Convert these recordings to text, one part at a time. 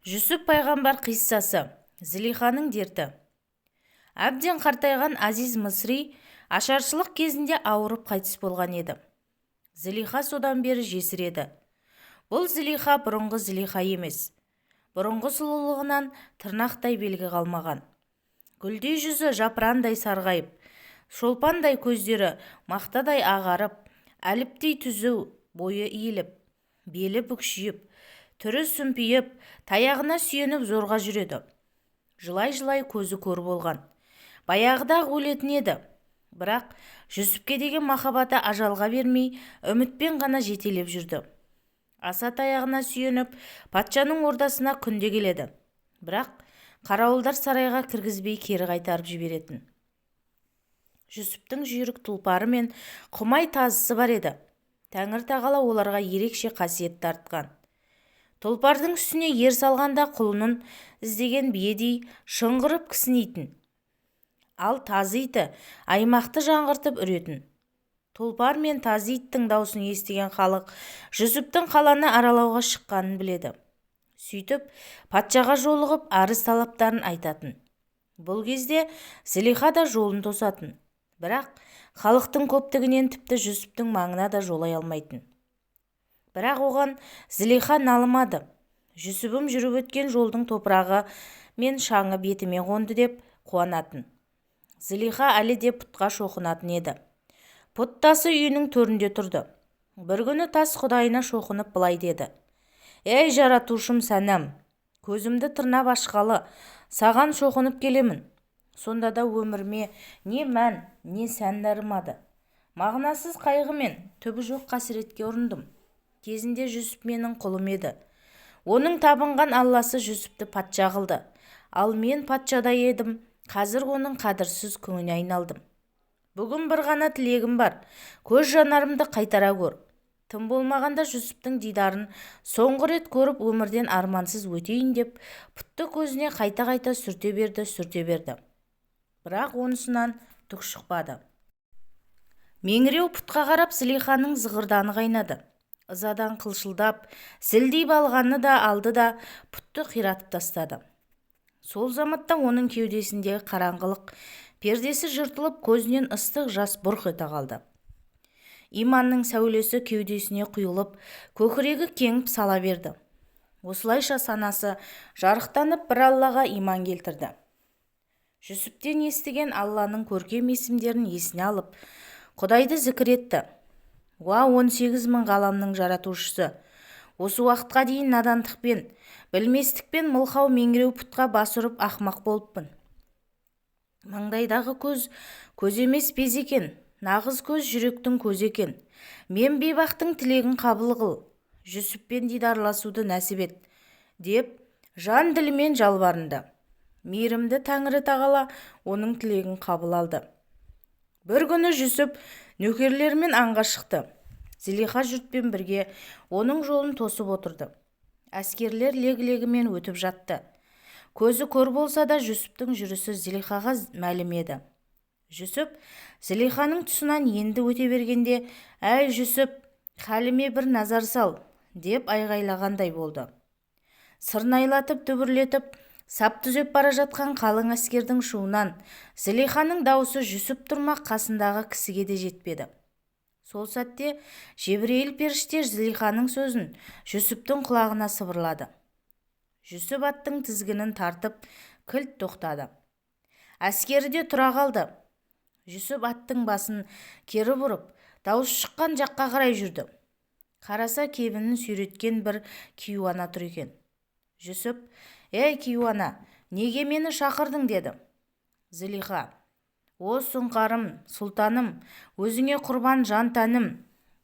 Жүсіп пайғамбар қиссасы. Зылиханың дерті. Әбден қартайған Азиз Мысри ашаршылық кезінде ауырып қайтыс болған еді. Зылиха содан бері жесір еді. Бұл Зылиха бұрынғы Зылиха емес. Бұрынғы сұлулығынан тырнақтай белгі қалмаған. Гүлдей жүзі жапырандай сарғайып, шолпандай көздері мақтадай ағарып, әліптей түзу бойы иіліп, белі бүкшиіп, түрі сүмпиіп, таяғына сүйеніп зорға жүреді. Жылай-жылай көзі көр болған. Баяғыда-ақ өлетін еді. Бірақ Жүсіпке деген махаббаты ажалға бермей, үмітпен ғана жетелеп жүрді. Аса таяғына сүйеніп, патшаның ордасына күнде келеді. Бірақ қарауылдар сарайға кіргізбей кері қайтарып жіберетін. Жүсіптің жүйрік тұлпары мен құмай тазысы бар еді. Тәңір тағала оларға ерекше қасиет тартқан. Тұлпардың үстіне ер салғанда құлынын іздеген биедей шыңғырып кісінейтін. Ал тазы иті аймақты жаңғыртып үретін. Тұлпар мен тазы иттің даусын естіген халық Жүсіптің қаланы аралауға шыққанын біледі. Сөйтіп, патшаға жолығып арыз талаптарын айтатын. Бұл кезде Зылиха да жолын тосатын. Бірақ халықтың көптігінен тіпті Жүсіптің маңына да жолай алмайтын. Бірақ оған Зылиха налымады. Жүсібім жүріп өткен жолдың топырағы мен шаңы бетіме қонды деп қуанатын. Зылиха әлі де пұтқа шоқынатын еді. Пұт тасы үйінің төрінде тұрды. Бір күні тас құдайына шоқынып былай деді. Ей, жаратушым сәнам, көзімді тырнап ашқалы, саған шоқынып келемін. Сонда да өміріме не мән, не сән дарымады. Мағынасыз қайғы мен түбі жоқ қасіретке ұрындым. Кезінде Жүсіп менің құлым еді. Оның табынған Алласы Жүсіпті патша қылды. Ал мен патшадай едім, қазір оның қадірсіз күңіне айналдым. Бүгін бір ғана тілегім бар, көз жанарымды қайтара көр. Тым болмағанда Жүсіптің дидарын соңғы рет көріп өмірден армансыз өтейін деп, пұтты көзіне қайта-қайта сүрте берді, сүрте берді. Бірақ онысынан түк шықпады. Меңіреу пұтқа қарап Зылиханың зығырданы қайнады. Ызадан қылшылдап, зілдей балғаны да алды да пұтты қиратып тастады. Сол заматта оның кеудесіндегі қараңғылық пердесі жыртылып, көзінен ыстық жас бұрқ ете қалды. Иманның сәулесі кеудесіне құйылып, көкірегі кеңіп сала берді. Осылайша санасы жарықтанып бір Аллаға иман келтірді. Жүсіптен естіген Алланың көркем есімдерін есіне алып, Құдайды зікір етті. Уа, 18 мың ғаламның жаратушысы! Осы уақытқа дейін надандықпен, білместікпен мылқау меңіреу пұтқа бас ұрып ақмақ болыппын. Маңдайдағы көз, көз емес без екен, нағыз көз жүректің көзі екен. Мен бейбақтың тілегін қабыл қыл, Жүсіппен дидарласуды нәсіп ет, деп жан ділімен жалбарынды. Мейірімді Тәңірі тағала оның тілегін қабыл алды. Бір күні Жүсіп нөкерлерімен аңға шықты. Зылиха жұртпен бірге оның жолын тосып отырды. Әскерлер легі-легімен өтіп жатты. Көзі көр болса да Жүсіптің жүрісі Зылихаға мәлім еді. Жүсіп Зылиханың тұсынан енді өте бергенде, «Әй, Жүсіп, халіме бір назар сал», деп айғайлағандай болды. Сырнайлатып, дүбірлетіп, сап түзеп бара жатқан қалың әскердің шуынан Зылиханың даусы Жүсіп тұрмақ қасындағы кісіге де жетпеді. Сол сәтте Жебірейіл періште Зылиханың сөзін Жүсіптің құлағына сыбырлады. Жүсіп аттың тізгінін тартып, кілт тоқтады. Әскері де тұра қалды. Жүсіп аттың басын кері бұрып, дауыс шыққан жаққа қарай жүрді. Қараса кебінін сүйреткен бір кейуана тұр екен. Жүсіп, «Ей, кейуана, неге мені шақырдың?» деді. Зылиха, «О, сұңқарым, сұлтаным, өзіңе құрбан жан тәнім»,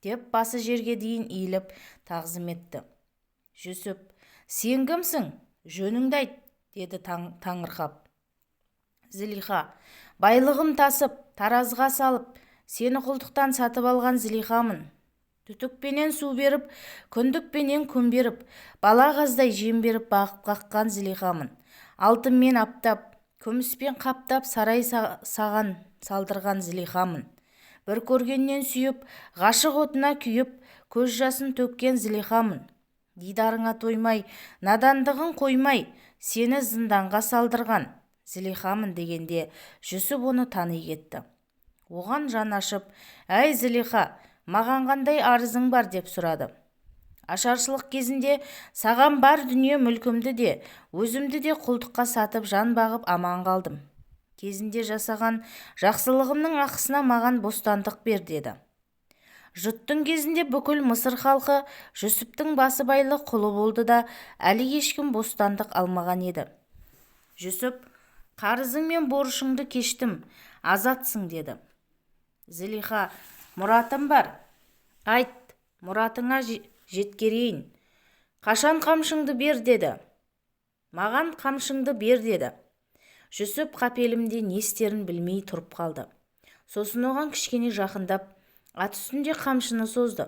деп басы жерге дейін иіліп тағзым етті. Жүсіп, «Сен кімсің? Жөніңді айт», деді таңырқап. Зылиха, «Байлығым тасып, таразға салып, сені құлдықтан сатып алған Зылихамын. Түтікпенен су беріп, күндікпенен күн беріп, бала қаздай жем беріп бағып қаққан Зылихамын. Алтынмен аптап, күміспен қаптап сарай саған салдырған Зылихамын. Бір көргеннен сүйіп, ғашық отына күйіп, көз жасын төккен Зылихамын. Дидарыңа тоймай, надандығың қоймай, сені зынданға салдырған Зылихамын дегенде Жүсіп оны тани кетті. Оған жаны ашып, «Әй, Зылиха, маған қандай арызың бар?» деп сұрады. Ашаршылық кезінде саған бар дүние-мүлкімді де, өзімді де құлдыққа сатып жан бағып аман қалдым. Кезінде жасаған жақсылығымның ақысына маған бостандық бер деді. Жұттың кезінде бүкіл Мысыр халқы Жүсіптің басыбайлы құлы болды да, әлі ешкім бостандық алмаған еді. Жүсіп, қарызың мен борышыңды кештім, азатсың деді. Зылиха, мұратым бар. Айт, мұратыңа жеткерейін. Қашан қамшыңды бер деді. Маған қамшыңды бер деді. Жүсіп қапелімде не істерін білмей тұрып қалды. Сосын оған кішкене жақындап, ат үстінде қамшыны созды.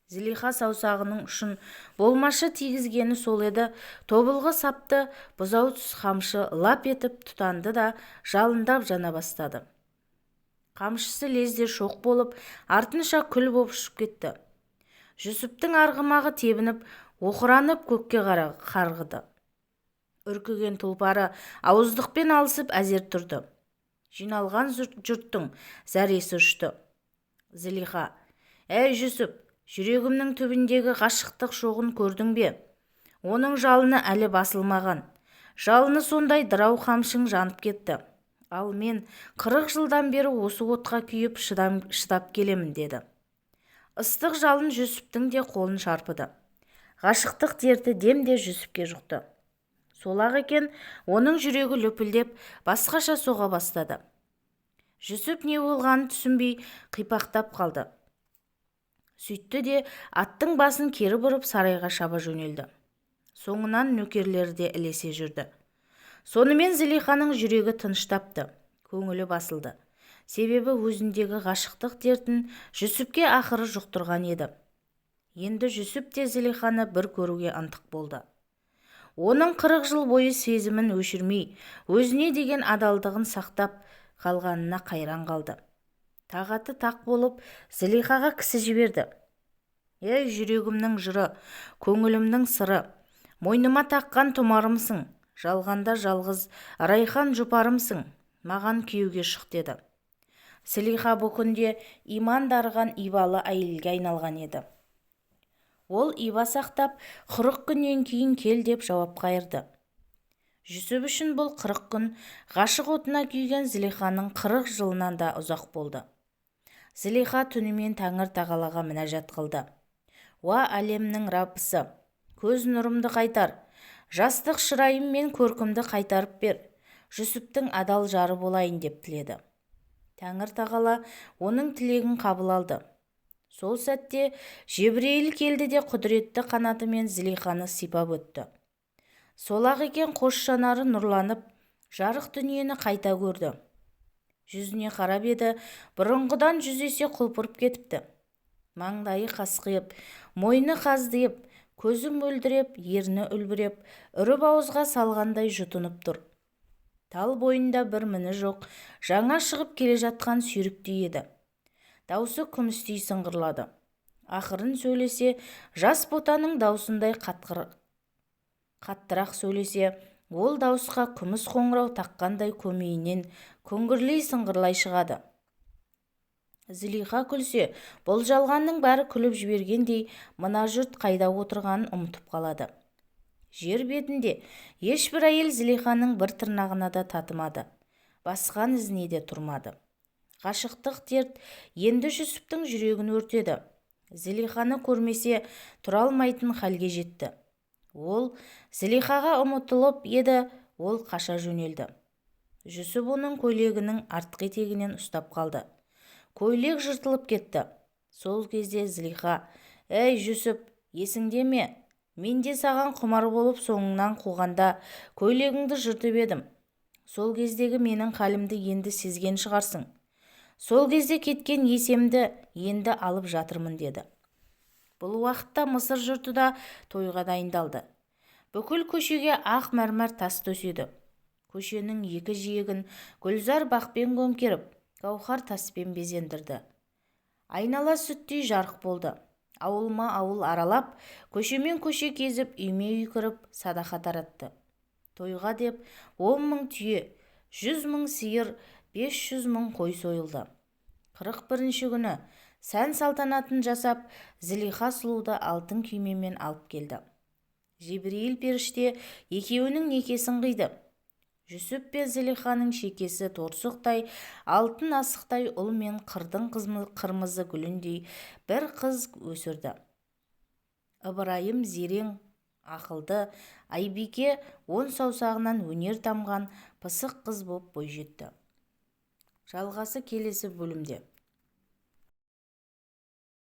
Зылиха саусағының ұшын болмашы тигізгені сол еді, тобылғы сапты бұзау түс қамшы лап етіп тұтанды да жалындап жана бастады. Қамшысы лезде шоқ болып, артынша күл боп ұшып кетті. Жүсіптің арғымағы тебініп, оқыранып көкке қарғыды. Үркіген тұлпары ауыздықпен алысып әзер тұрды. Жиналған жұрттың зәресі ұшты. Зылиха, «Әй, Жүсіп, жүрегімнің түбіндегі ғашықтық шоғын көрдің бе? Оның жалыны әлі басылмаған. Жалыны сондай дырау қамшың жанып кетті. Ал мен 40 жылдан бері осы отқа күйіп шыдап келемін» деді. Ыстық жалын Жүсіптің де қолын шарпыды. Ғашықтық дерті демде Жүсіпке жұқты. Солақ екен, оның жүрегі лүпілдеп, басқаша соға бастады. Жүсіп не болғанын түсінбей қипақтап қалды. Сөйтті де аттың басын кері бұрып сарайға шаба жөнелді. Соңынан нөкерлері де ілесе жүрді. Сонымен Зылиханың жүрегі тыныштапты, көңілі басылды. Себебі өзіндегі ғашықтық дертін Жүсіпке ақыры жұқтырған еді. Енді Жүсіп те Зылиханы бір көруге ынтық болды. Оның 40 жыл бойы сезімін өшірмей, өзіне деген адалдығын сақтап қалғанына қайран қалды. Тағаты тақ болып, Зылихаға кісі жіберді. «Ей, жүрегімнің жыры, көңілімнің сыры, мойныма таққан тұмарымсың, жалғанда жалғыз райхан жұпарымсың, маған күйеуге шық» деді. Зылиха бұл күнде иман дарыған ибалы әйелге айналған еді. Ол иба сақтап, 40 күннен кейін кел деп жауап қайырды. Жүсіп үшін бұл 40 күн ғашық отына күйген Зылиханың 40 жылынан да ұзақ болды. Зылиха түнімен Тәңір тағалаға мінәжат қылды. «Уа әлемнің Раббысы, көз нұрымды қайтар, жастық шырайым мен көркімді қайтарып бер, Жүсіптің адал жары болайын» деп тіледі. Тәңір тағала оның тілегін қабыл алды. Сол сәтте Жебірейіл келді де құдіретті қанатымен Зылиханы сипап өтті. Солақ екен қос жанары нұрланып, жарық дүниені қайта көрді. Жүзіне қарап еді, бұрынғыдан 100 есе құлпырып кетіпті. Маңдайы қасқиып, мойны қаздиып, көзі мөлдіреп, ерні үлбіреп, үріп ауызға салғандай жұтынып тұр. Тал бойында бір міні жоқ, жаңа шығып келе жатқан сүйріктей еді. Даусы күмістей сыңғырлады. Ақырын сөйлесе, жас ботаның даусындай қаттырақ сөйлесе, ол дауысқа күміс қоңырау таққандай көмейінен күңгірлей сыңғырлай шығады. Зылиха күлсе, бұл жалғанның бәрі күліп жібергендей, мына жұрт қайда отырғанын ұмытып қалады. Жер бетінде ешбір әйел Зылиханың бір тырнағына да татымады, басқан ізіне де тұрмады. Ғашықтық дерт енді Жүсіптің жүрегін өртеді. Зылиханы көрмесе тұра алмайтын халге жетті. Ол Зылихаға ұмытылып еді, ол қаша жөнелді. Жүсіп оның көйлегінің артқы етегінен ұстап қалды. Көйлек жыртылып кетті. Сол кезде Зылиха, «Әй, Жүсіп, есіңде ме? Мен де саған құмар болып соңыңнан қуғанда көйлегіңді жыртып едім. Сол кездегі менің халімді енді сезген шығарсың. Сол кезде кеткен есемді енді алып жатырмын» деді. Бұл уақытта Мысыр жұрты да тойға дайындалды. Бүкіл көшеге ақ мәрмәр тас төседі. Көшенің екі жиегін гүлзар бақпен көмкеріп, гауһар таспен безендірді. Айнала сүттей жарық болды. Ауылма-ауыл аралап, көшемен-көше кезіп, үйме-үй кіріп, садақа таратты. Тойға деп 10 000 түйе, 100 000 сиыр, 500 000 қой сойылды. 41-ші күні сән-салтанатын жасап, Зылиха сұлуды алтын күймемен алып келді. Жебірейіл періште екеуінің некесін қиды. Жүсіп пен Зылиханың шекесі торсықтай, алтын асықтай ұл мен қырдың қырмызы гүліндей бір қыз өсірді. Ыбырайым зерең, ақылды, Айбике он саусағынан өнер тамған пысық қыз боп бойжетті. Жалғасы келесі бөлімде.